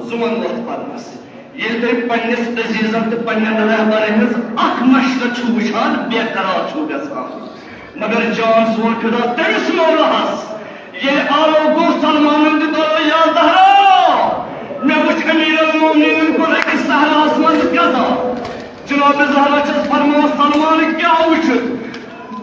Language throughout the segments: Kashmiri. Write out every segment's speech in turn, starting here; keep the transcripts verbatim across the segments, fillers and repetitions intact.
زُمن وۄتھ پرنس۔ ییٚلہِ تُہۍ پننِس عزیزن تہٕ پننٮ۪ن رہبرن ہٕنٛز اکھ مشقت چھِو وٕچھان، بے قرار چھِو گژھان۔ مگر جان سون فدا تٔمِس مولاہس ییٚلہِ آلو گوٚو، سلمانن تہِ دوٚپ، یا زہرا، مےٚ وٕچھ امیر المومنینن کوٚر أکِس صحراہس منٛز غزا۔ جناب زہرا چھس فرماوان، سلمان کیٛاہ وٕچھُتھ؟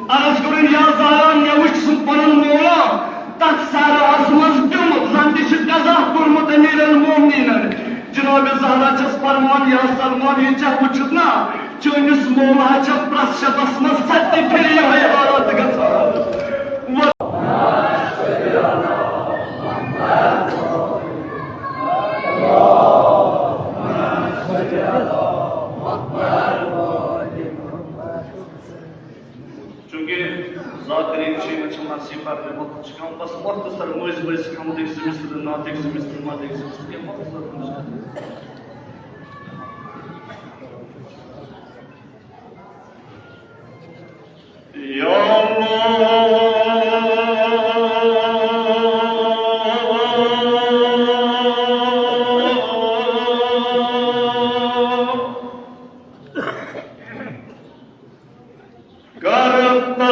عرض کوٚرُن، یا زہرا، مےٚ وٕچھ سُہ پنُن مولا تتھ صحراہس منٛز پیوٚمُت، زن تہِ چھُ غزا کوٚرمُت امیر المومنینن۔ جناب زہرا چھس فرماوان، یا سلمان، یہِ چھا وٕچھُتھ نا، چٲنِس مولا چھا پرٛٮ۪تھ شبس منٛز ستہِ پھِرِ یِہوٚے حالت گژھان۔ چونکہ ذاکرین چھِ یِمن چھِ مرثی پرنہٕ وقت چھِ کم، بس مختصر مٔنٛزۍ مٔنٛزۍ چھِ کم دٔکۍ زٕ مِصرٕ، نعتٕکۍ زٕ مِصرٕ، مدٕکۍ زٕ مِصرٕ، کینٛہہ مختصر کُنہِ جایہِ۔ یا اللہ۔ کرتم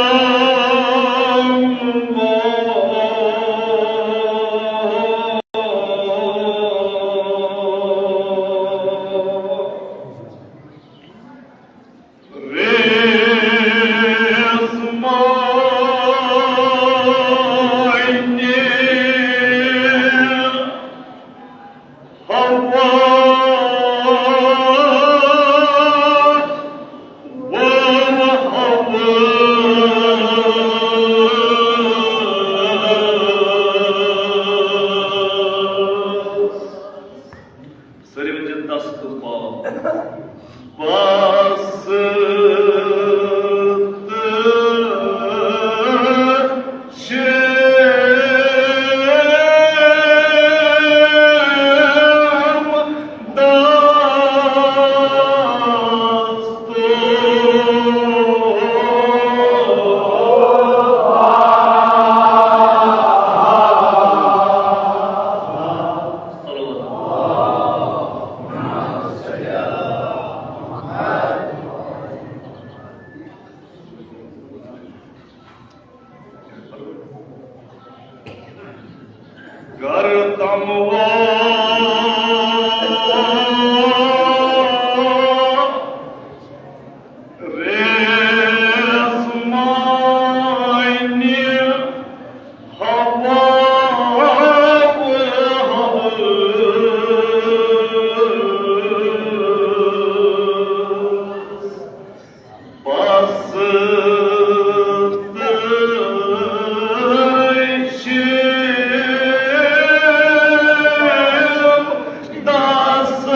سٲری ؤنِو دست پاو۔ بس تہٕ چھِم دستو۔ گردم وا ریسمانی ہوا بس تہٕ چھِم دست۔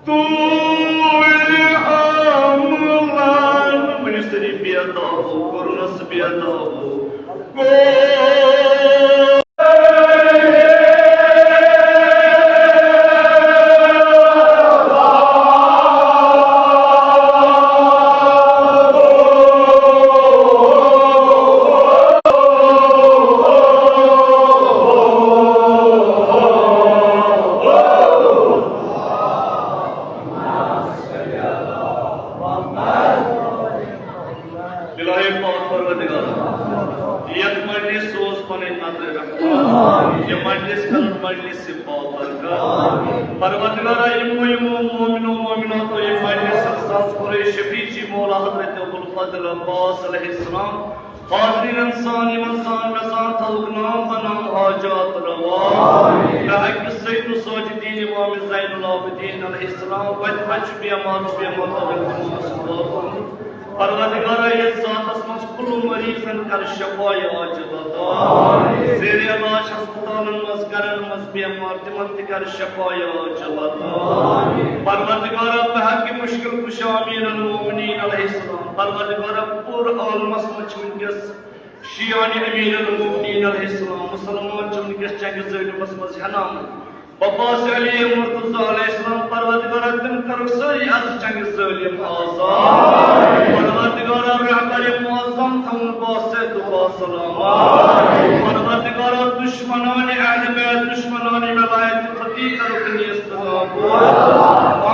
توٗلہِ عملن۔ ؤنِو سٲری، بے تابو، کوٚرنس بے تابو۔ الٰہِ پاک پروردگار، یتھ مجلس سوز پنٕنۍ نظر رحمت۔ یہِ مجلس کر مجلس بابرکت۔ پروردگارا، یِمو یِمو مومنو مومناتو یہِ مجلس ساز کوٚر، شفیع جی مولا حضرت ابوالفضل عباس علیہ السلام، حاضرین انسان یِمن سان گژھان تھاوُکھ نام بنام حاجات روا۔ بحق سید الساجدین امام زین العابدین علیہ السلام، وتہِ وتہِ چھُ بیمار بیمار۔ پروردگارا، یتھ ذاتس منٛز کُلو مریضن کر شفای عاجل عطا۔ زیر علاج ہسپتالن منٛز، گرن منٛز بیمار، تِمن تہِ کر شفای عاجل عطا۔ پروردگارا، بحق مشکل کشا امیر المومنین علیہ السلام، پروردگارا، پورٕ عالمس منٛز چھِ وٕنکیٚس شیعان امیر المومنین علیہ السلام، مسلمان چھِ وٕنکیٚس چنگہِ ظٲلمس منٛز ہٮ۪ناونہٕ۔ عباس علی مرتضی علیہ السلام، پروردگارا، تِم کرُکھ سٲری از چنگہِ ظٲلم آزاد۔ پروردگارا، رہبر معظم تھاوُن باسط و باسلامت۔ پروردگارا، دشمنان اہل بیت، دشمنان ولایت فقیہ کرُکھ نیست نابود۔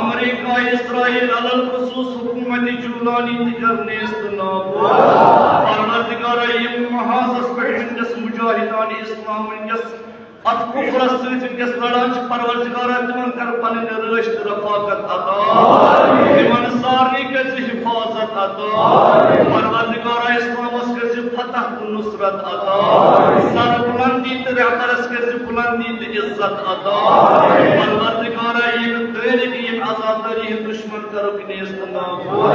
امریکہ، اسرائیل، علی الخصوص حکومت جولانی تہِ کر نیست نابود۔ پروردگارا، یِم محاذس پٮ۪ٹھ وٕنکیٚس مجاہدان اسلام وٕنکیٚس اتھ کفرس سۭتۍ وٕنکیٚس لڑان چھِ، پروردگارا، تِمن کر پنٕنۍ رٲچھ تہٕ رفاقت عطا۔ تِمن سارنٕے کٔرۍ زِ حفاظت عطا۔ پروردگارا، اسلامس کٔرۍ زِ فتح تہٕ نصرت عطا۔ سر بلندی تہٕ رہبرس کٔرۍ زِ بلندی تہٕ عزت عطا۔ پروردگارا، ییٚمہِ دٲرِکۍ ییٚمہِ عزادٲری ہٕنٛدۍ دشمن کرُکھ نیست نابود۔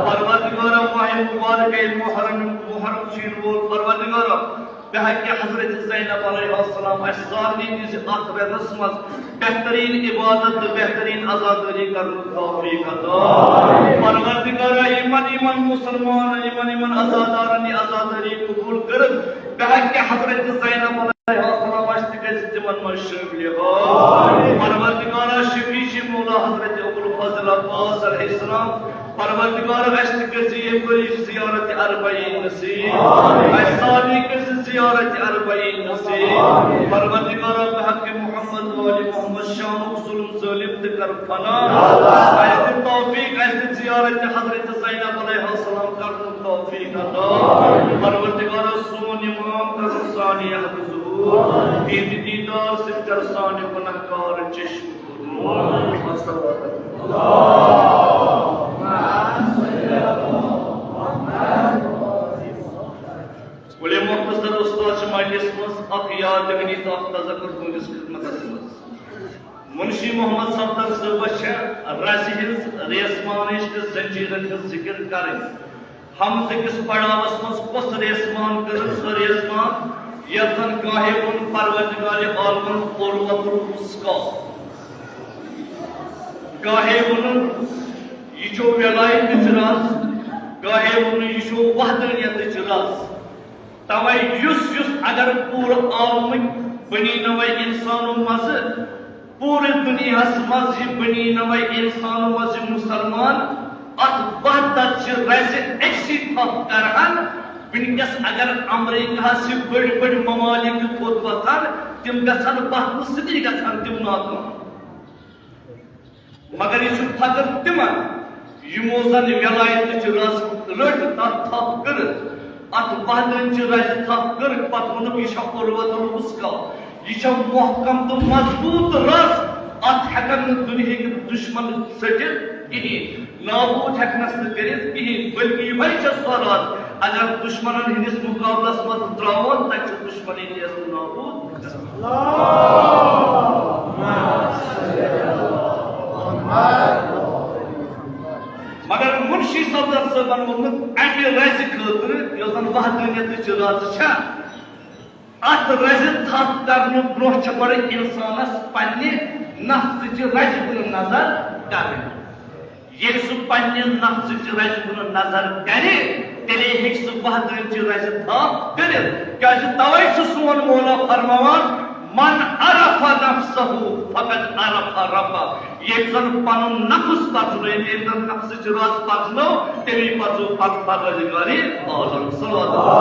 پروردگارا، ماہِ مبارکے محرم، محرم چھُ یِنہٕ وول۔ پروردگارا، بحق حضرت زینب علیہ السلام، اسہِ سارنٕے دِژ اتھ رٮ۪تس منٛز بہترین عبادت تہٕ بہترین عزادٲری کرنُک توفیق عطا۔ پروردگارا، یِمن یِمن مسلمانن، یِمن یِمن عزادارن یہِ عزادٲری قبول کٔرٕکھ، بحق حضرت زینب علیہ السلام، اسہِ تہِ گژھِ تِمن منٛز شٲمِل۔ پروردگارا، شفیع جی مولا حضرت ابوالفضل عباس علیہ السلام، پروردگارا، اسہِ تہِ کٔرۍ زِ ییٚمہِ ؤری زیارت اربعین نصیب۔ اسہِ سارنٕے کٔرۍ زِ زیارت اربعین نصیب۔ پروردگارا، بحق محمد و آل محمد، شامُک ظلم ظٲلم تہِ کر فنا۔ اسہِ دِ توفیق، اسہِ دِ زیارت حضرت زینب علیہ السلام کرنُک توفیق عطا۔ پروردگارا، سون امام کر سانہِ حق ظہور۔ تِہنٛدِ دیدار سۭتۍ کر سانہِ گناہگار چشم۔ بڑے مختصر استاد چھِ مجلس منٛز اکھ یاد دہانی تہٕ اکھ تذکر تُہنٛدِس خدمتس منٛز۔ منشی محمد صفدر صٲبس چھےٚ رزِ ہٕنٛز ریسمانٕچ تہٕ زنجیرن ہٕنٛز ذکر کرٕنۍ۔ حمد کِس پڑاوس منٛز کۄس ریسمان کٔرٕن؟ سۄ ریسمان یتھ زن گاہے ووٚن پروردگار عالمن قربت الوثقی، گاہے ووٚنُن یہِ چھُ ولایتٕچ رز، گاہے ووٚنُن یہِ چھُ وحدانیتٕچ رز۔ توے یُس یُس اگر پوٗرٕ عالمٕکۍ بنی نوع انسانو منٛزٕ پوٗرٕ دُنیاہَس منٛز یہِ بنی نوع اِنسانو منٛز یہِ مُسلمان اَتھ وحدت چہِ رَزِ أکسٕے تھپھ کرہن، وٕنکیٚس اگر امریکہس یہِ بٔڑۍ بٔڑۍ ممالک تہِ تھوٚد وۄتھن، تِم گژھن وۄتھنہٕ سۭتی گژھن تِم ناکام۔ مگر یہِ چھُ فخر تِمن، یِمو زن ولایتٕچ رَز رٔٹ، تَتھ تھپھ کٔرٕتھ، اَتھ وحدتٕچ رَزِ تھپھ کٔرٕتھ، پتہٕ ووٚنُکھ، یہِ چھےٚ عروۃ الوثقی، یہِ چھےٚ محکم تہٕ مضبوٗط رَز، اَتھ ہٮ۪کن نہٕ دُنیہٕکۍ دُشمن ژٔٹِتھ کِہیٖنۍ، نابوٗد ہٮ۪کنس نہٕ کٔرِتھ کِہیٖنۍ، بلکہِ یِہوٚے چھےٚ سۄ رَز، اگر دُشمنن ہٕنٛدِس مُقابلس منٛز ترٛاوون، تَتہِ چھُ دُشمنٕے نیست نابوٗد گژھان۔ مگر منشی صفدر صٲبن ووٚنمُت، امہِ رزِ خٲطرٕ، یۄس زن وحدانیتٕچ رز چھےٚ، اتھ رزِ تھپھ کرنہٕ برونٛہہ چھےٚ گۄڈٕ انسانس پننہِ نفسٕچہِ رزِ کُن نظر کرٕنۍ۔ ییٚلہِ سُہ پننہِ نفسٕچہِ رزِ کُن نظر کرِ، تیٚلے ہیٚکہِ سُہ وحدانچہِ رزِ تھپھ کٔرِتھ۔ کیازِ توے چھُ سون مولا فرماوان، من عرف نفسہ فقد عرف ربہ۔ ییٚمۍ زن پنُن نفس پرزنٲوِتھ، ییٚمۍ زن نفسٕچ رز پرزنٲو، تٔمی پرزٲو پتہٕ پروردگارِ عالم۔ صلوات۔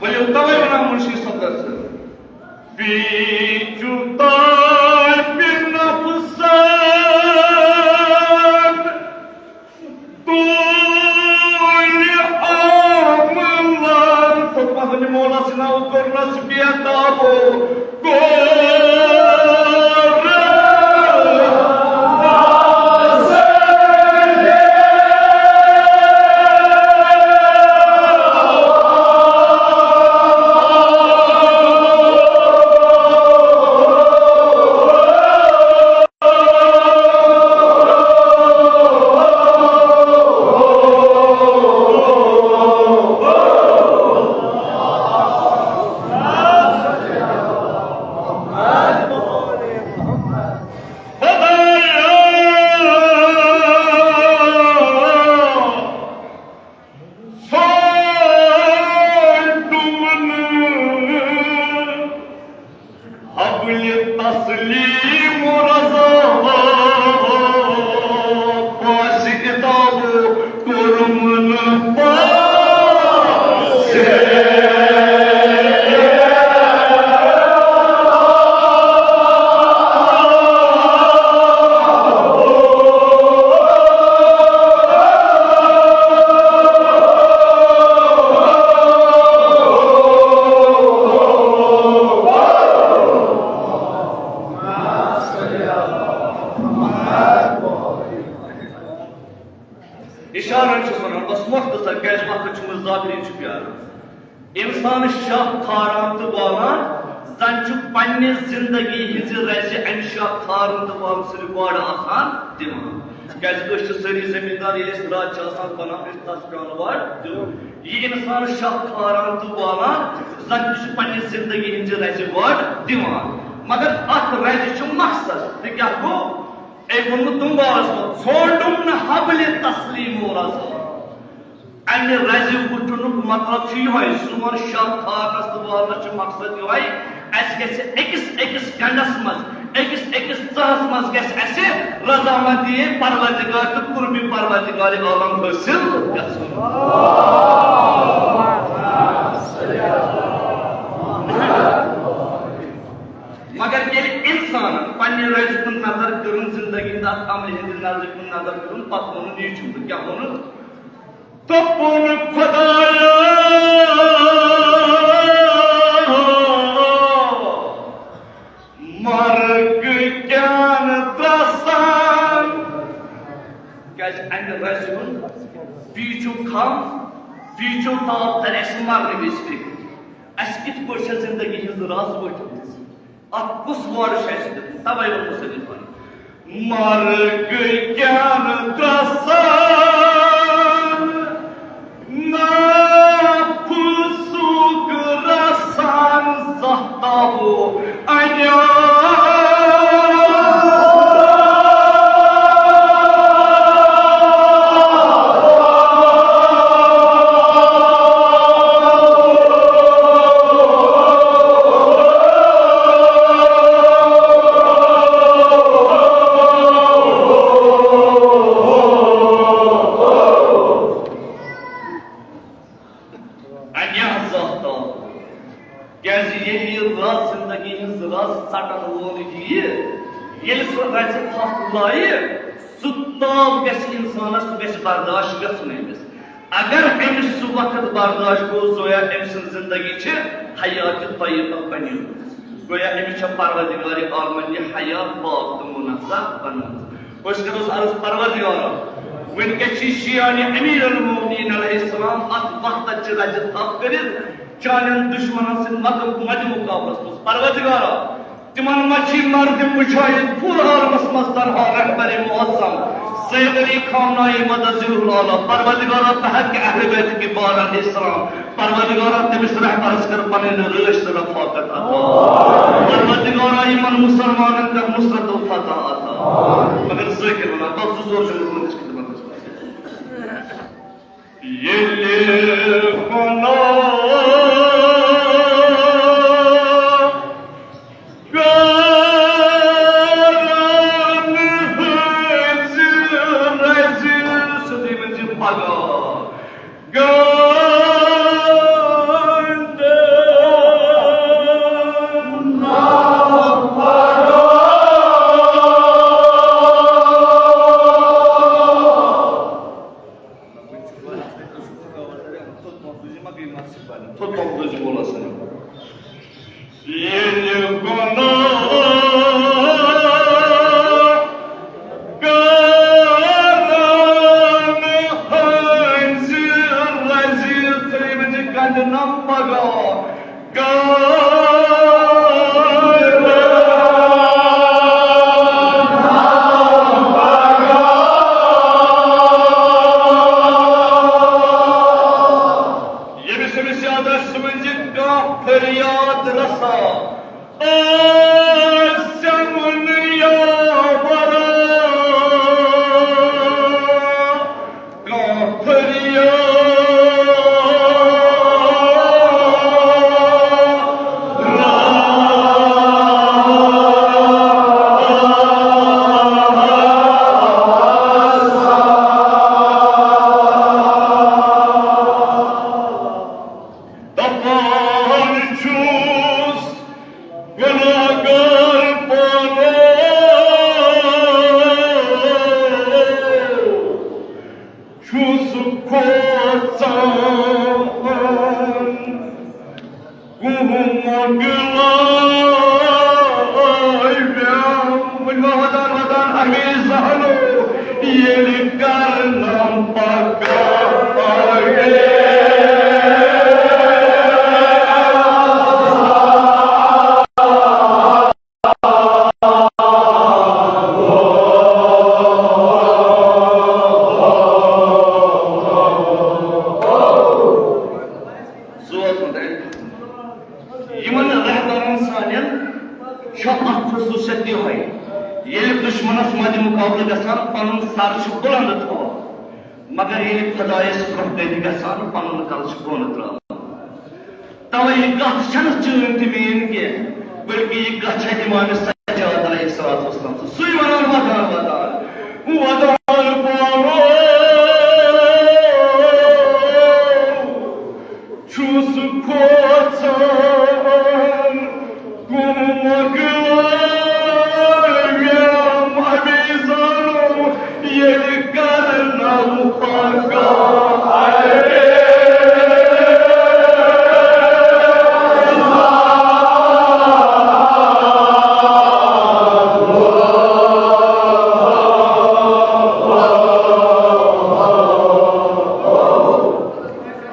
ؤلِو توے ونان منشی صفدر صٲب، پیچو تاپِ نفسس اشارن چھُس ونان، بس مختصر، کیازِ وقت چھُ مےٚ زیادٕ، یہِ چھُ پیاران۔ انسان شاہ کھاران تہٕ والان، زن چھُ پننہِ زندگی ہٕنزِ رزِ امہِ شاہ کھارن تہٕ والنہٕ سۭتۍ گۄڈٕ آسان دِوان۔ کیازِ أسۍ چھِ سٲری زمیٖندار، ییٚلہِ اَسہِ رز چھِ آسان بنان، أسۍ چھِ تتھ پٮ۪وان وارٕ دِوان۔ یہِ انسان شاہ کھاران تہٕ والان، زن تہِ چھُ پننہِ زندگی ہٕنزِ رزِ وارٕ دِوان۔ مگر اتھ رزِ چھُ مقصد، تہٕ کیاہ گوٚو؟ أمۍ ووٚن نہٕ تُمبارس منٛز، ژھونڈُم نہٕ حبلِ تسلیم و رضا۔ امہِ رزِ وُٹھنُک مطلب چھُ یِہوٚے، سون شاہ کھارنس تہٕ والنس چھُ مقصد یِہوٚے، اسہِ گژھِ أکِس أکِس گنڈس منٛز، أکِس أکِس ژاہس منٛز گژھِ اسہِ رضامندی پروردگار تہٕ قربِ پروردگار عالم حٲصِل گژھُن۔ مگر ییٚلہِ انسانن پننہِ رزِ کُن نظر کٔرٕن، زندگی ہٕنٛدِ اتھ عملہِ ہٕنٛدِ نظرِ کُن نظر کٔرٕن، پتہٕ ووٚنُن یہِ چھُ، تہٕ کیٛاہ ووٚنُن؟ دوٚپُن، خدایا، مرگ کیٛاہ نہٕ ترٛسان۔ کیٛازِ امہِ رزِ ہُنٛد بیٖچھُک خم، بیٖچھُک تاپھ ترِ اسہِ مرنہٕ وِزِ فِکرِ۔ اسہِ کِتھ پٲٹھۍ چھےٚ زندگی ہٕنٛز رز ؤٹھمٕژ؟ اتھ کُس وٲڈ چھُ اسہِ دیُتمُت؟ توے ووٚن مُصنفن، مرگ کیٛاہ نہٕ ترٛسان، نہ پھُسُک رسان زانٛہہ تاوو انیار۔ انیاہ زانٛہہ تام۔ کیازِ ییٚلہِ یہِ رز زندگی ہٕنٛز رز ژٹن وول یِیہِ، ییٚلہِ سُہ رزِ تھپھ لایہِ، سُہ تاپھ گژھِ انسانس، سُہ گژھِ برداشت گژھُن أمِس۔ اگر أمِس سُہ وقت برداشت گوٚو، گویا أمۍ سٕنٛز زندگی چھِ حیات طیبہ بنیمٕژ۔ گویا أمِس چھےٚ پروردگار عالمن یہِ حیات پاک تہٕ منزہ بنٲومٕژ۔ أسۍ کرو عرض، پروردگارا، وٕنکیٚس چھِ شیعان امیر المومنین علیہ السلام اتھ وقتس چہِ رزِ تھپھ کٔرِتھ چانٮ۪ن دشمنن سۭتۍ مد-، مدِ مقابلس منٛز۔ پروردگارا، تِمن منٛز چھِ مرد مجاہد پوٗرٕ عالمس منٛز تنہا رہبر معظم سید علی خامنائی مدظلہ الاعلیٰ۔ پروردگارا، بہٕ ہیٚکہٕ اہل بیت کبار علیہ السلام، پروردگارا، تٔمِس رہبرس کر پنٕنۍ رٲچھ تہٕ رفاقت عطا۔ پروردگارا، یِمن مسلمانن کر نصرت و فتح عطا۔ مگر ذٲکر ونان، بس زٕ ژور جملہٕ تُہنٛدِس خدمتس منٛز۔ ییٚلہِ گۄناہ گارن ہٕنٛزِ رزِ سیوٚدُے ؤنۍ زِ پگاہ گنٛڈ۔ ییٚلہِ گۄناہ گارن ہٕنٛزِ رزِ ژٔلۍ مٕتۍ گنٛڈٕ نم پگاہ۔ ییٚمِس أمِس یاد آسہِ، سُہ ؤنۍ زِ کانٛہہ فریاد رسا آسٮ۪م نہٕ یاورا۔ کانٛہہ فریاد دپان چھُس گناہگار پانو چھُس کھوژان۔ کُم مۄکلٲوٮ۪م۔ وۄنۍ ما ودان ودان اَمے زہنو ییٚلہِ کرنہٕ یِمن رہبرن سانٮ۪ن چھُ اکھ خصوٗصیت یِہوٚے، ییٚلہِ دُشمنس مدِ مُقابلہٕ گژھان، پنُن سر چھُ بُلند تھاوان، مگر ییٚلہِ خۄدایس برٛونٛہہ کنہِ گژھان، پنُن کلہٕ چھُ بۄن ترٛاوان۔ توے یہِ کتھ چھنہٕ چٲنۍ تہٕ میٲنۍ کینٛہہ، بلکہِ یہِ کتھ چھےٚ امام سجاد علیہ الصلوۃ والسلام سٕنٛز۔ سُے ونان، ودان، ودان، ودان پانو چھُس کھوژان، کُم مۄکلٲوِم ابی زانو، ییٚلہِ کرنم پگاہ۔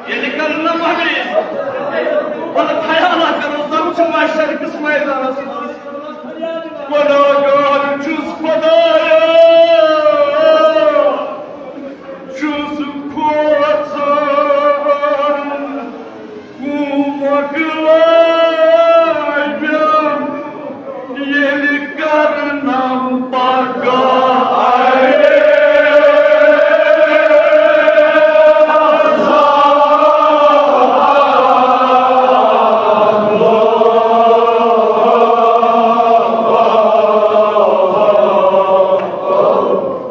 ییٚلہِ کرنم ابی، پتہٕ خیالا کرو، زن چھُ محشر کِس میدانس منٛز۔ گۄناہگار چھُس خۄدایا، چھُس کھوژان، کُم مۄکلٲوِم، ییٚلہِ کرنم پگاہ۔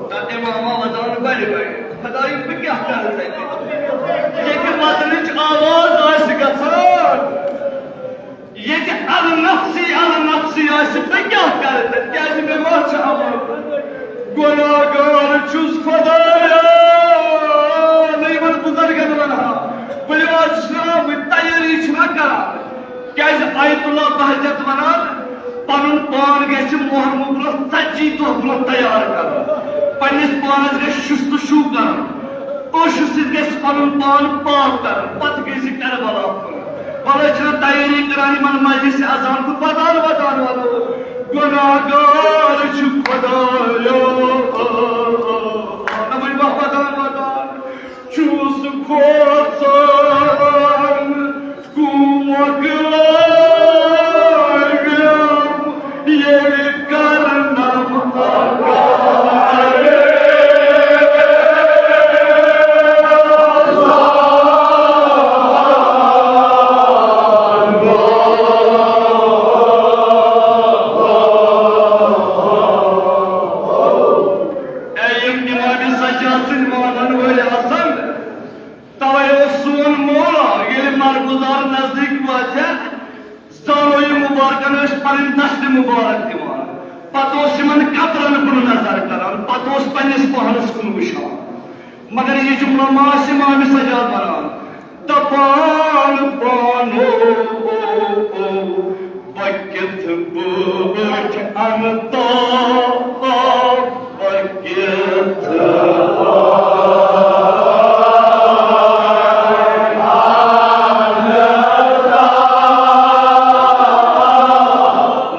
تہٕ امام ودان بڑِ بڑِ، خۄدایہِ، بہٕ کیٛاہ کرٕ تتہِ؟ ییٚتہِ ودنٕچ آواز آسہِ گژھان، ییٚتہِ النفسی، النفسی آسہِ، بہٕ کیٛاہ کرٕ تتہِ؟ کیٛازِ مےٚ ما چھُ عمل؟ گۄناہگار چھُس خۄدایا۔ نہ یِمن بُزرگن ونہٕ ہا، بہٕ یِوان چھُس نہٕ آمُت، تیٲری چھُنہ کران۔ کیازِ آیت اللہ بہجت ونان، پنُن پان گژھِ مۄہرنہٕ برونٛہہ ژتجی دۄہ برونٛہہ تیار کرُن۔ پننِس پانس گژھِ شست و شو کرُن۔ اوشہِ سۭتۍ گژھِ پنُن پان پاک کرُن۔ پتہٕ گٔژھِ کربلا کُن۔ بلے چھِنہٕ تیٲری کران یِمن مجلس اذان کُن، ودان ودان ودو۔ گۄناہگار چھُ خۄدایا۔ نہ وۄنۍ وَ-، ودان ودان چھُس کھوژان، کُم مۄکلٲوِم، ییٚلہِ کرنم پگاہ۔ اے یِم امام سجاد سٕنٛدۍ مانن وٲلۍ آسن، توے اوس سون مولا، ییٚلہِ مرگزار نزدیٖک واتہِ ہا، زانو یہِ مُبارکن ٲسۍ پنٕنۍ دستہِ مُبارک دِوان۔ پتہٕ اوس یِمن قبرن کُن نظر کران، پتہٕ اوس پننِس پانس کُن وٕچھان۔ مگر یہِ جملہٕ ما آسہِ امام سجاد ونان؟ دپان پانو، بہٕ کِتھ پٲٹھۍ انہٕ تاپھ، بہٕ کِتھ پٲٹھۍ انہٕ تاپھ۔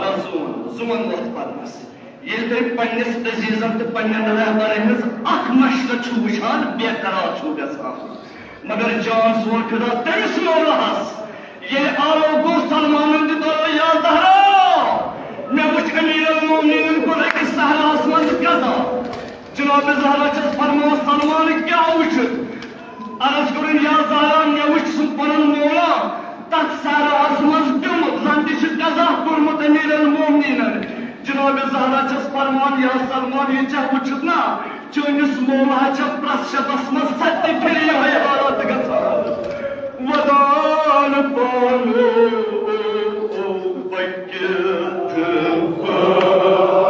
نہ زُوَن، زُوَن وۄتھ پرنس۔ ییٚلہِ تُہۍ پننِس عزیزن تہٕ پننٮ۪ن رہبرن ہٕنٛز اکھ مشقت چھِو وٕچھان، بے قرار چھِو گژھان۔ مگر جان سون فدا تٔمِس مولاہس، ییٚلہِ آلو گوٚو سلمانن تہِ دوٚپ، یا زہرا، مےٚ وٕچھ امیر المومنین کوٚر أکِس صحراہس منٛز قضا۔ جناب زہرا چھس فرماوان، سلمان کیٛاہ وٕچھُتھ؟ عرض کوٚرُن، یا زہرا، مےٚ وٕچھ سُہ پنُن مولا، تتھ صحراہس منٛز پیوٚمُت، زن تہِ چھُ قضا کوٚرمُت امیر المومنینن۔ جناب زہرا چھس فرمان، یا سلمان، یہِ ژےٚ وٕچھُتھ نا، چٲنِس مولا چھےٚ پرٛٮ۪تھ شبس منٛز ستہِ پھِرِ یِہوٚے حالت گژھان۔ ودان پانو، بہٕ کِتھ پٲٹھۍ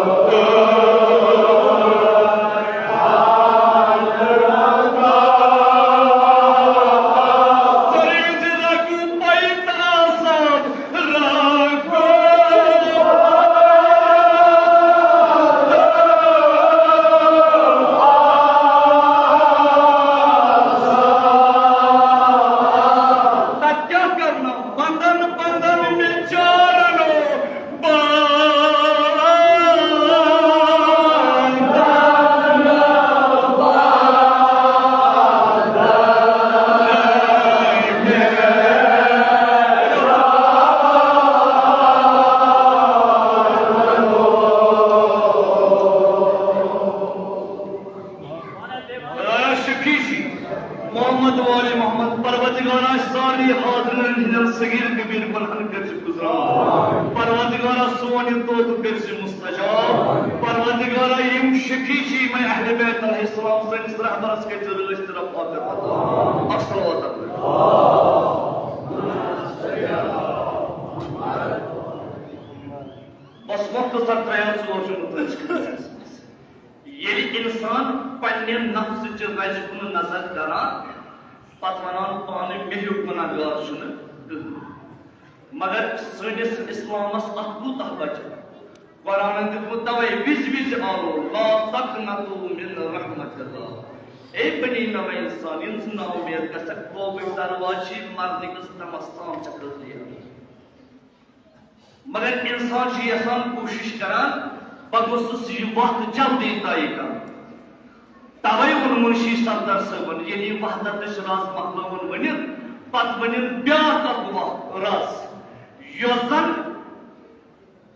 شفیع جی، محمد وآل محمد، پروردگارا، سارنٕے حاضرین ہٕنٛدٮ۪ن صغیر کبیر گناہن کٔرۍ زِ گُزران۔ پروردگارا، سون یہِ طوفہٕ کٔرۍ زِ مستجاب۔ پروردگارا، یِم شفیع جی، یِمے اہل بیت علیہ السلام سٲنِس رہبرس کٔرۍ زِ رٲچھ تہٕ رفاقت عطا۔ اکھ صلوات۔ بس مختصر ترٛےٚ یا ژور چھِ مُتعلق۔ ییٚلہِ اِنسان پننہِ نفسہٕ چہِ رَزِ کُن نظر کران، پتہٕ ونان پانہٕ مےٚ ہیوٗ گناہ گار چھُنہٕ کٕہٕنۍ۔ مگر سٲنِس اِسلامس اتھ کوٗتاہ بچہِ؟ قرآنن دیُتمُت توے وِزِ وِزِ آلو، "لا تقنطوا من رحمت اللہ"۔ اے بنی نوع انسان، یِم ژٕ نااُمید گژھکھ، توبٕکۍ دروازٕ چھِ مرنہٕ کِس دمس تام ژےٚ خٲطرٕ یلہٕ۔ مگر انسان چھُ یژھان، کوٗشش کران، بہٕ گوٚژھُس یہِ وقت جلدی طے کرُن۔ توے ووٚن منشی صفدر صٲبن، ییٚلہِ یہِ وحدتٕچ رز مۄکلٲوٕن ؤنِتھ، پتہٕ ؤنِن بیاکھ اکھ وق-، رز، یۄس زن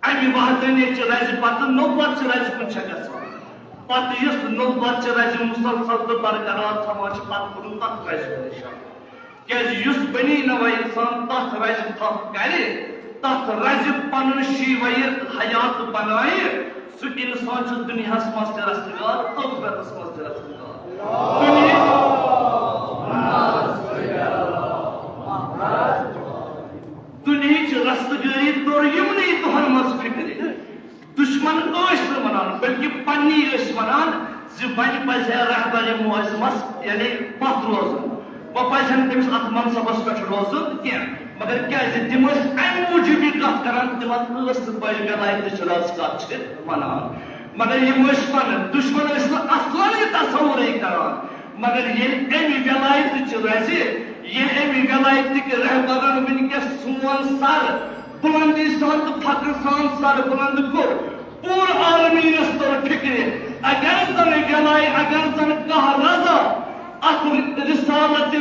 امہِ وحدانیت چہِ رزِ پتہٕ نبوت چہِ رزِ کُن چھےٚ گژھان۔ پتہٕ یُس نبوت چہِ رزِ مسلسل تہٕ برقرار تھاوان چھِ، پتہٕ ووٚنُن تتھ رزِ کُن اشارٕ۔ کیازِ یُس بنی نوع انسان تتھ رزِ تھپھ کرِ، تتھ رزِ پنُن شیوہ حیات بنایہِ، سُہ انسان چھُ دنیاہس منٛز تہِ رستگار، ٲخرتس منٛز تہِ رستگار۔ دنیاہٕچ، دنیاہٕچ رستگٲری توٚر یِمنٕے دۄہن منٛز فکرِ۔ دشمن ٲسۍ نہٕ ونان، بلکہ پننی ٲسۍ ونان زِ وۄنۍ پزِ ہے رہبر معظمس، یعنی، پتھ روزُن، وۄنۍ پزِ ہے نہٕ تٔمِس اتھ منصبس پٮ۪ٹھ روزُن کینٛہہ۔ مگر کیازِ؟ تِم ٲسۍ امہِ موٗجوٗب یہِ کتھ کران، تِمن ٲس نہٕ پَے ولایتٕچ رز کتھ چھِ ونان۔ مگر یِم ٲسۍ ونان، دشمن ٲسۍ نہٕ اصلن یہِ تصورٕے کران۔ مگر ییٚلہِ امہِ ولایتٕچ رزِ، ییٚلہِ امہِ ولایتٕکۍ رہبرن وٕنکیٚس سون سر بلندی سان تہٕ فخر سان سر بلند کوٚر، پوٗرٕ عالمیٖنس توٚر فِکرِ، اگر زن ولایت، اگر زن کانٛہہ رضا اتھ رسالت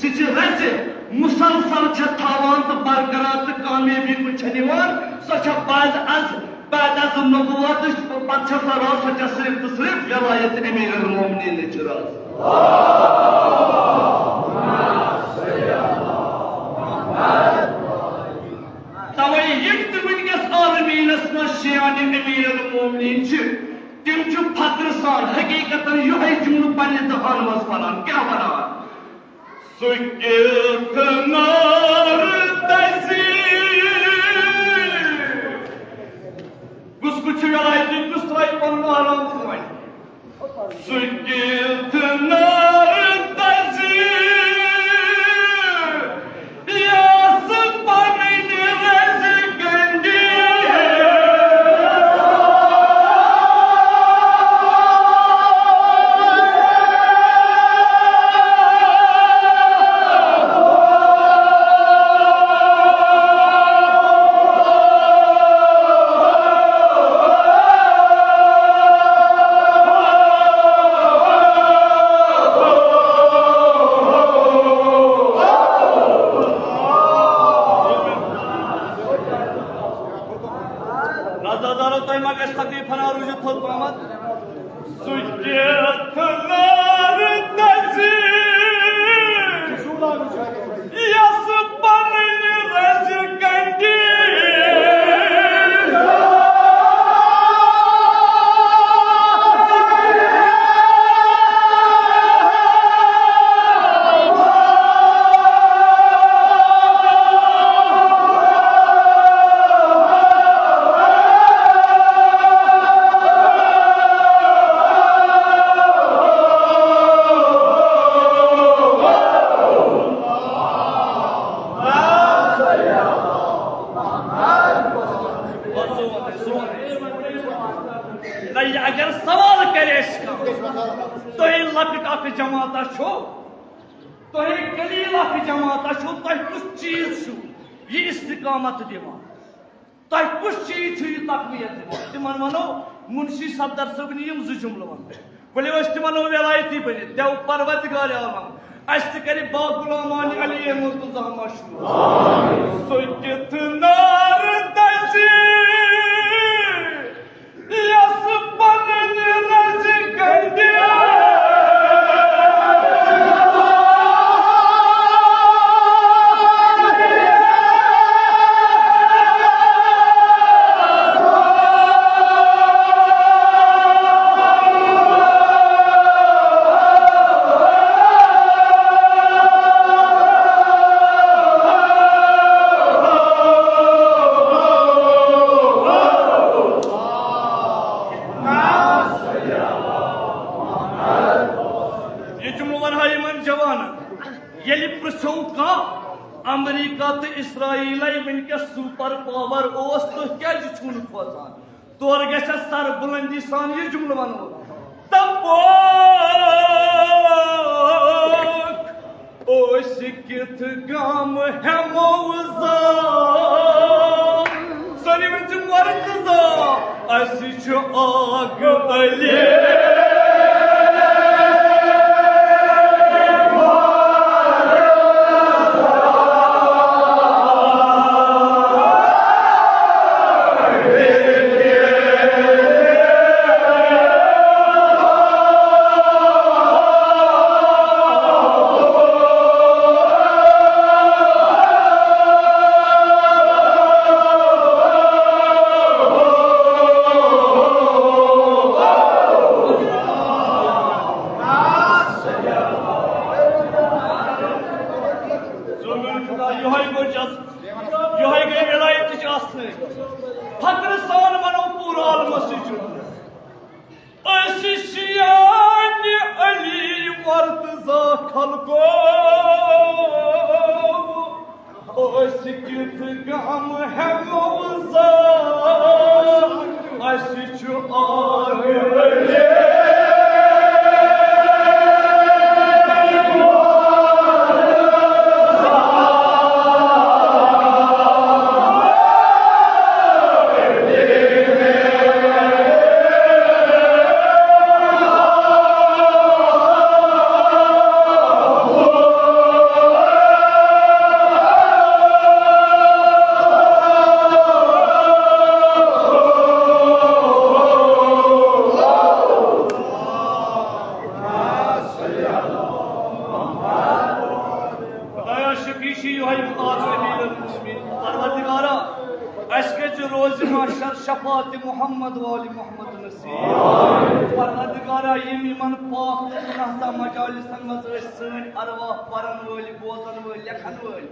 چہِ رزِ مسلسل چھےٚ تھاوان تہٕ برقرار تہٕ کامیٲبی کُن چھےٚ نِوان، سۄ چھےٚ بعد از، بعد از نبوتٕچ، پتہٕ چھےٚ سۄ رز، سۄ چھےٚ صرف تہٕ صرف ولایت امیر المومنینٕچ رز۔ توے یِم تہِ وٕنکیٚس عالمیٖنس منٛز شیعان امیر المومنین چھِ، تِم چھِ فخر سان حقیقتاً یِہوٚے جملہٕ پننہِ دہان منٛز ونان۔ کیٛاہ ونان؟ سُہ کِتھ نار دَزِ؟ کُس کُس چھُ ولایتی، کُس ترٛاوِ پنُن آرام وۄنۍ؟ سُہ کِتھ نار دَزِ، یۄس پنٕنۍ رزِ گنڈِ۔ عزادارو، تۄہہِ ما گژھِ تکلیف ہنا روٗزِتھ تھوٚد پہمتھ؟ سُہ کِتھ نار دَزِ، یۄس پنٕنۍ رزِ گنڈِ۔ نہ، یہِ اگر سوال کرِ اَسہِ کانٛہہ، تُہۍ لۄکٕٹ اکھ جماعتہ چھو، تۄہہِ قلیل اکھ جماعت چھو، تۄہہِ کُس چیٖز چھُو یہِ استقامت دِوان؟ تۄہہِ کُس چیٖز چھُو یہِ تقویت دِوان؟ تِمن ونو، منشی صفدر صٲبنہِ یِم زٕ جملہٕ ونو۔ ؤلِو أسۍ تِمن ولایتی بٔنِتھ، دیو پروردگار عالم اَسہِ تہِ کرِ با غلامان علی مرتضی مشہوٗر۔ سُہ کِتھ نار دَزِ، یۄس پنٕنۍ رزِ گنڈِ۔ جوانن ییٚلہِ پرژھو کانٛہہ، امریکہ تہٕ اسرائیلے وٕنکیٚس سپر پاور اوس، تُہۍ کیازِ چھِو نہٕ کھوژان؟ تورٕ گژھِ سر بلندی سان یہِ جملہٕ ونُن۔ تپوک أسۍ کِتھ گامہٕ ہٮ۪مو زان؟ سٲری ؤنۍ زِ مرتضی، اَسہِ چھُ آگ علی۔ یِہوٚے گوٚو جذبہٕ، یِہوٚے گٔے ولایتٕچ آسٲیِش۔ فخرٕ سان وَنو پوٗرٕ عالمَس یہِ جملہٕ۔ أسۍ چھِ شیانہِ علی مرتضی خلقو، أسۍ کِتھ غم ہٮ۪مو زان؟ اَسہِ چھُ آگ علی۔ خدایا، شفیع چھِ یِہوٚے آز امیر المومنین۔ پروردگارا، اَسہِ کٔرۍ زِ روزِ محشر شفاعت محمد وآل محمد نصیب۔ پروردگارا، یِم یِمن پاک تہٕ منظم مجالسن منٛز ٲسۍ سٲنۍ ارواح پرن وٲلۍ، بوزن وٲلۍ، لیکھن وٲلۍ،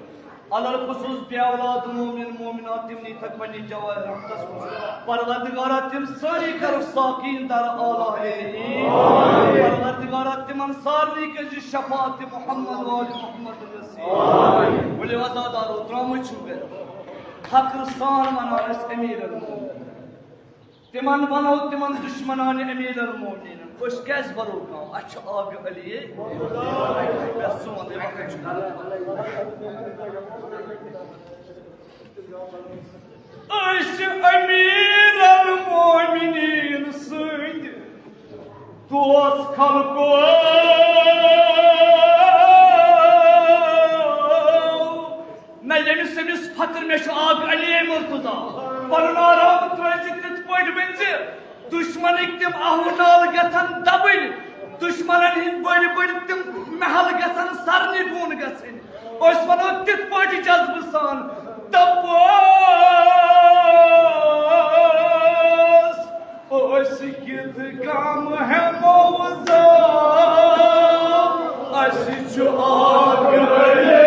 علل خصوص بے اولاد مومن مومنات، تِم نیٖتھکھ پننہِ جوارِ رحمتس منٛز۔ پروردگارا، تِم سٲری کرُکھ ساقین در اعلیٰ علی۔ پروردگارا، تِمن سارنٕے کٔرۍ زِ شفاعت محمد وآل محمد نصیب۔ ؤلِو عزادارو، درٛامٕتۍ چھِو گرِ۔ فخرٕ سان ونان أسۍ امیر المومنین۔ تِمن ونو تِمن دشمنانہِ امیر المومنین، أسۍ کیازِ برو کانٛہہ؟ اَسہِ چھُ آبِ علی۔ پرٛٮ۪تھ سون تہِ وقت چھُ۔ أسۍ چھِ امیر المومنین سٕنٛدۍ دوست خلقو۔ نہ، ییٚمِس، ییٚمِس فخر مےٚ چھُ آبِ علی مرتضی، پنُن آرام ترٲوزِ تِتھ پٲٹھۍ ؤنۍ زِ، دُشمنٕکۍ تِم آہوٗ نال گژھن دبٕنۍ، دُشمنن ہٕنٛدۍ بٔڑۍ بٔڑۍ تِم محل گژھن سرنہِ گوٗن گژھٕنۍ۔ أسۍ ونو تِتھ پٲٹھۍ جذبہٕ سان، تپوس أسۍ کِتھ غم ہٮ۪مو زان؟ اَسہِ چھُ آگ علی۔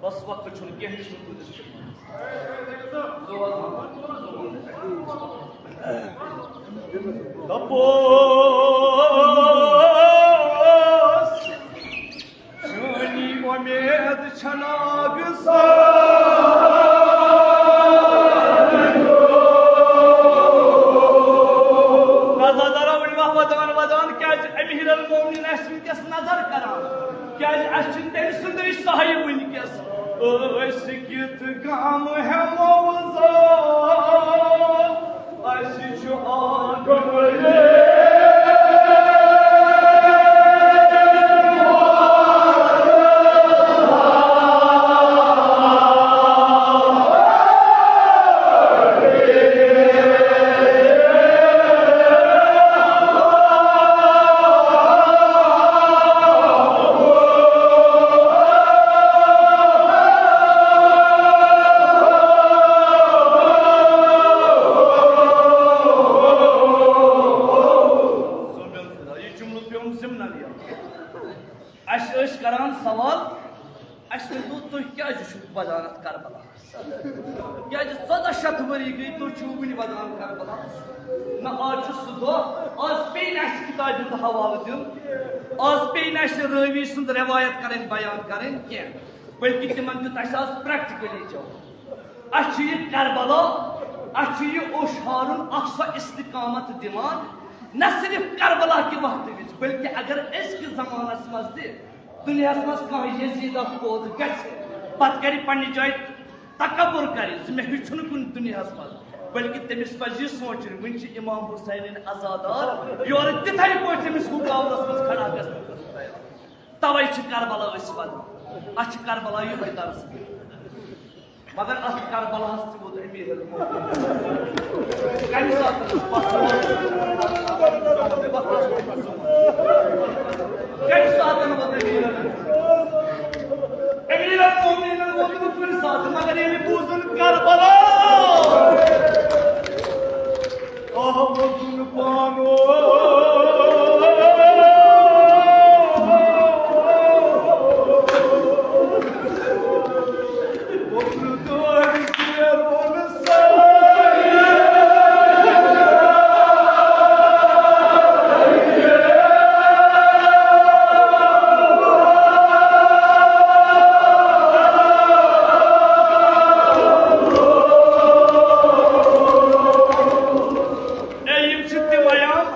بس، وقت چھُنہٕ کینٛہہ، یہِ چھُنہٕ کُنہِ۔ تپوس، چٲنی اُمید چھنا گژھان۔ رضا دراوڑ محمد ودان ودان، کیازِ امیر المومنین آسہِ وٕنکیٚس نظر کران؟ کیازِ اسہِ چھُنہٕ تٔمۍ سُنٛدُے سایہِ وٕنکیٚس؟ أسۍ کِتھ کم ہٮ۪مو زال؟ اَسہِ چھُ اکھ سومین خدا، یہِ جملہٕ پیوٚم ضمنن یاد۔ اَسہِ ٲسۍ کران سوال، اَسہِ ؤنۍ تو، تُہۍ کیازِ چھِو ودان اَتھ کربلا؟ کیازِ ژۄداہ شیٚتھ ؤری گٔے، تُہۍ چھِو وٕنہِ ودان کربلا؟ نہ، آز چھُ سُہ دۄہ، آز پیٚیہِ نہٕ اَسہِ کِتابہِ ہُنٛد حوالہٕ دیُن، آز پیٚیہِ نہٕ اَسہِ رٲوی سٕنٛز رٮ۪وایت کرٕنۍ، بیان کرٕنۍ کینٛہہ، بلکہِ تِمن دیُت اَسہِ آز پریکٹیکلی جواب۔ اَسہِ چھُ یہِ کربلا، اَسہِ چھُ یہِ اوشارُن اکھ سۄ استقامت دِوان، نہ صرف کربلا کہِ وقتہٕ وِزِ، بلکہِ اگر أزکِس زمانس منٛز تہِ دُنیاہس منٛز کانٛہہ یزیدہ پٲدٕ گژھِ، پتہٕ کرِ پننہِ جایہِ تکبر کرِ زِ مےٚ ہیوٚچھ نہٕ کُنہِ دُنیاہس منٛز، بلکہِ تٔمِس پزِ یہِ سونٛچُن، وُنہِ چھِ امام حسینٕنۍ عزادار یورٕ تِتھے پٲٹھۍ تٔمِس ہُہ قبرس منٛز کھڑا گژھنہٕ خٲطرٕ تیار۔ توے چھِ کربلا أسۍ ودان، اَسہِ چھِ کربلا یِہوٚے درس۔ مگر اتھ کربلاہس تہِ ووت امیر المومنین۔ کمہِ ساتہٕ اوس پتھ؟ کمہِ ساتہٕ ووت امیر المومنین؟ امیر المومنین ووت نہٕ کُنہِ ساتہٕ، مگر ییٚلہِ بوٗزُن کربلا، آہ، ووٚتُن پانو۔ اے، یِم چھِ تِم ایام،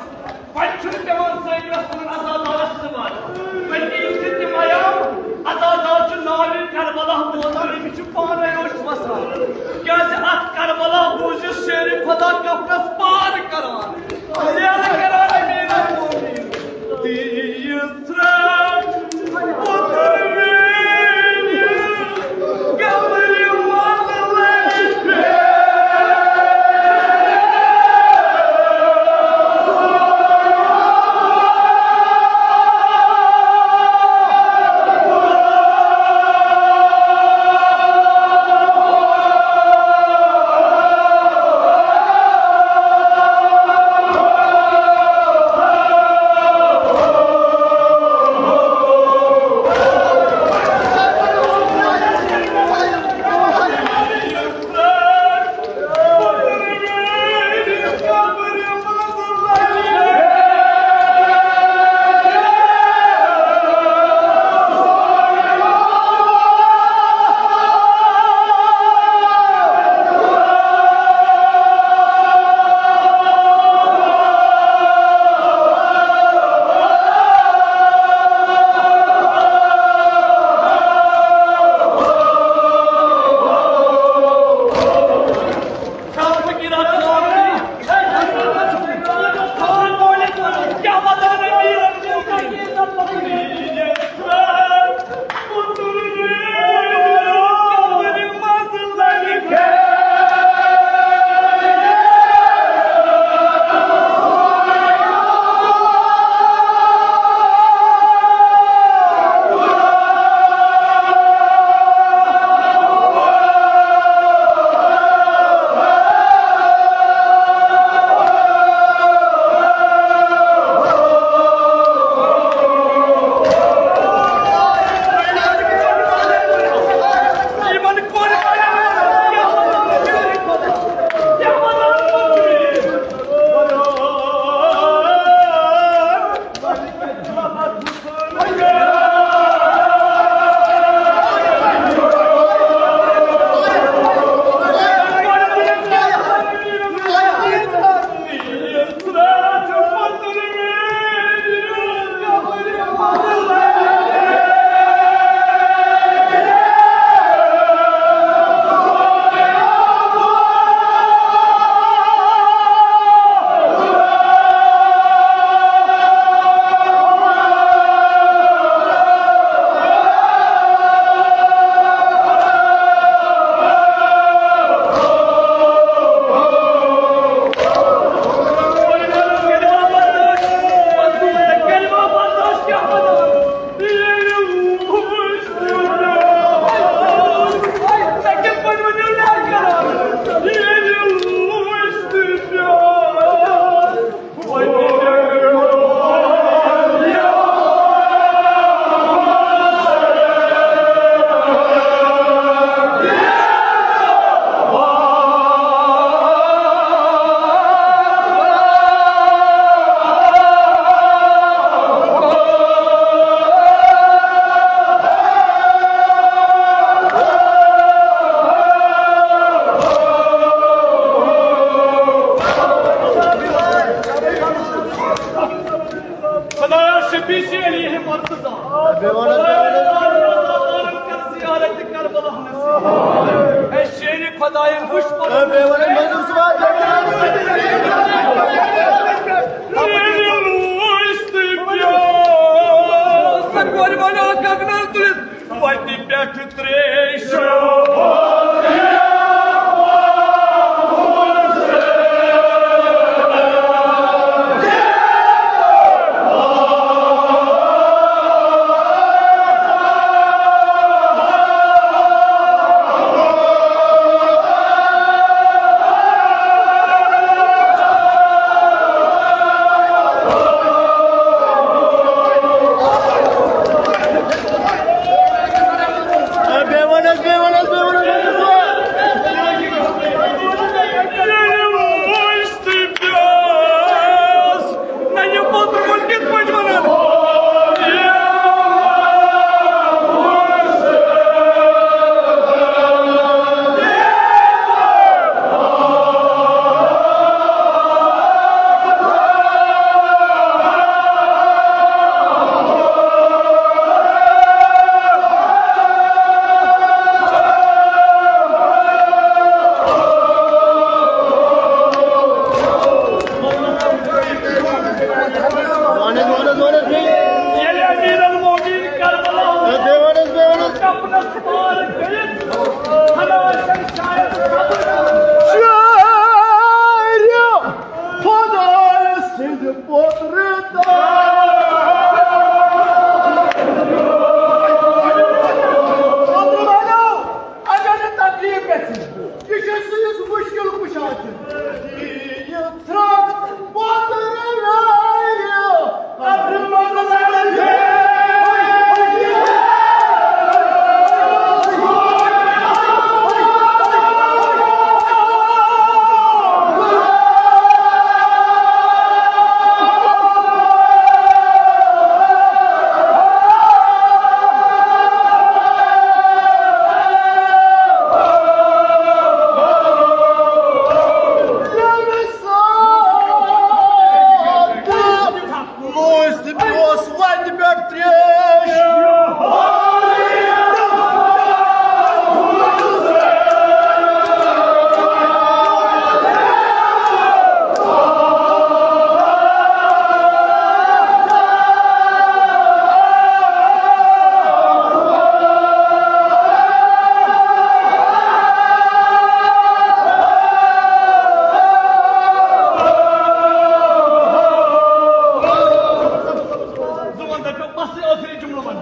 بیٚیہِ وَن حظ، بیٚیہِ وَن حظ۔ زیارت کربلا نصیب۔ اے شیرِ خۄدایَن وٕچھ پَنُن۔ اے بیٚیہِ وَن حظ، مےٚ دوٚپ صُبحَس بیٚیہِ وَن حظ۔ وٕچھ تہٕ پیوس۔ سۄ کورِ بَنیو گَگنَن تُلِتھ وَتہِ پٮ۪ٹھ ترٛیشو۔ بیٚیہِ وَن حظ، بیٚیہِ وَن حظ، بیٚیہِ وَن حظ۔ نہ، یہِ پوٚتُس کِتھ پٲٹھۍ وَنان؟ وَن حظ، وَن حظ، وَن حظ، بیٚیہِ۔ ییٚلہِ امیر المومنین کربلا ہے، بیٚیہِ وَن حظ، بیٚیہِ وَن حظ۔ کفنس پار کٔرِتھ ہنا شاید صبر۔ شاعرِ خۄدایہِ سٕنٛدِ قۄدرتہٕ۔ اگر نہٕ تکلیف گژھِ، یہِ چھُ سُہ یُس مُشکِل کُشا چھُ۔ یہِ ژھرٛٹھ پوتٕر رایہِ قبرِ منٛز لگہِ۔ مٔنٛزۍ تہِ پیوس وَتہِ پٮ۪ٹھ ترٛیش۔ زٕ وَن دَپیو، بَس یہِ ٲخری جُملہٕ وَن۔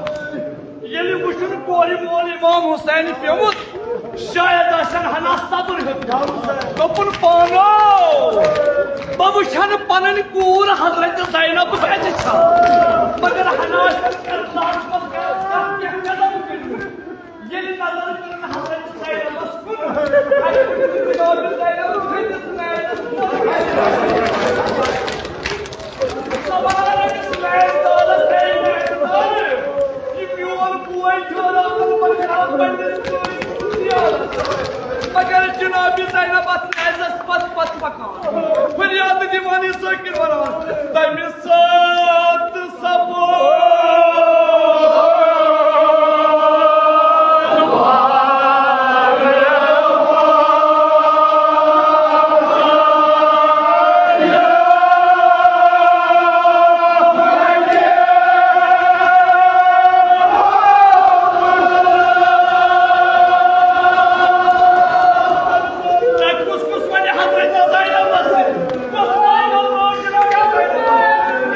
ییٚلہِ وٕچھُن کورِ مول امام حسین پیوٚمُت، شاید آسن ہنا صبر ہیوٚتمُت۔ دوٚپُن، پانو، بہٕ وٕچھِ ہا نہٕ پنٕنۍ کوٗر حضرت زینب کتہِ چھا، مگر ہنا آسن کرتارس منٛز کینٛہہ قدم کٔرمٕتۍ۔ ییٚلہِ نظر کٔرٕن حضرت زینبس کُن، اَتہِ وٕچھُن جناب زینب تھٔدِس میدَس منٛز۔ تبارک اسمِ دولت ہے میدان، یہِ میون بوے چھُ راتَن پَتہٕ کران پننِس بٲے سُنٛد زیارت۔ مگر جناب زینب اتھ میزس پتہٕ پتہٕ پکان، فریاد دِوان، یہِ ذٲکِر ونان، تمہِ ساتہٕ سپُد تۄہہِ کُس کُس وَنہِ حضرت زینبس سۭتۍ؟ کُس وَنہِ حضرت زینبس سۭتۍ؟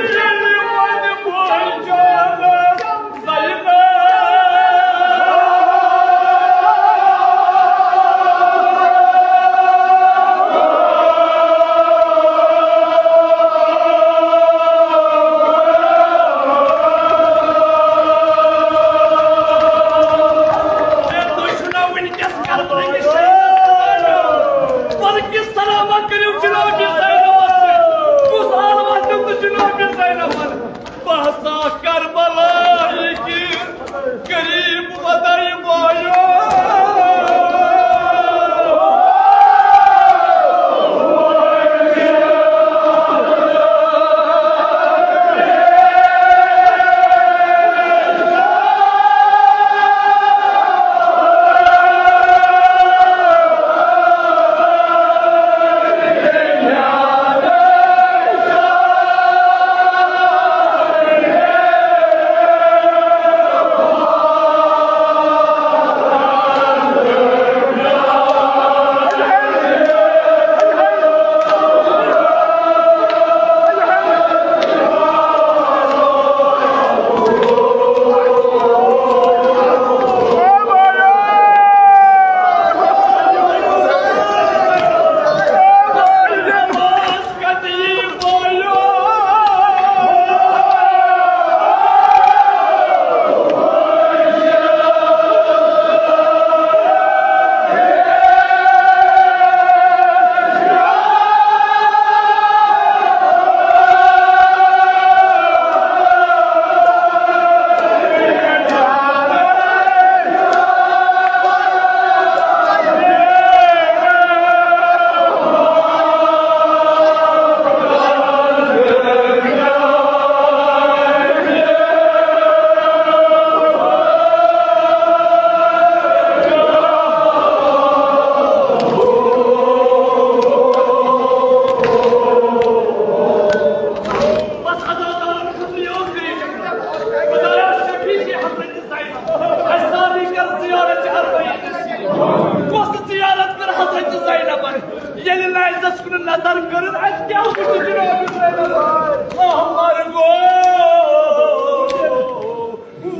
احمر گو،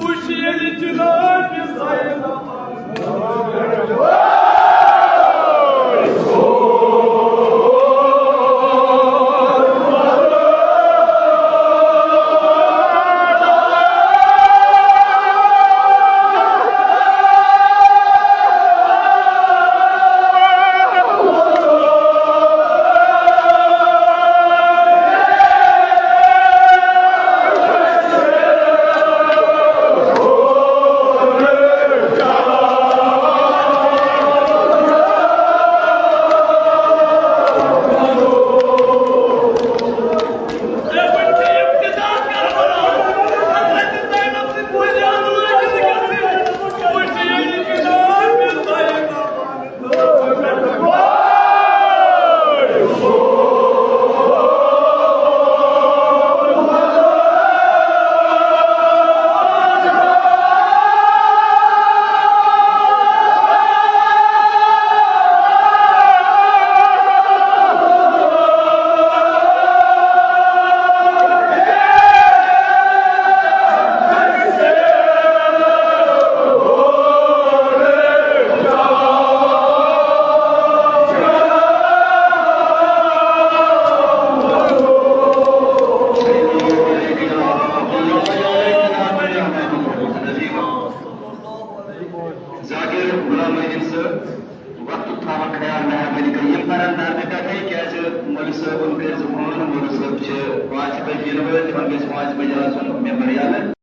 وُچھ ییٚلہِ جناب زینب۔ ذاکر غلام محی الدین صٲب، وقتُک تھاوان خیال، مہربٲنی کٔرِتھ۔ یِم پرن درمہِ پٮ۪ٹھے، کیازِ مولوی صٲبُن کٔرۍ زِ فون، مولوی صٲب چھِ پانٛژِ بجہِ یِنہٕ وٲلۍ، تِمن گژھِ پانٛژِ بجہِ آسُن ممبر یلہٕ۔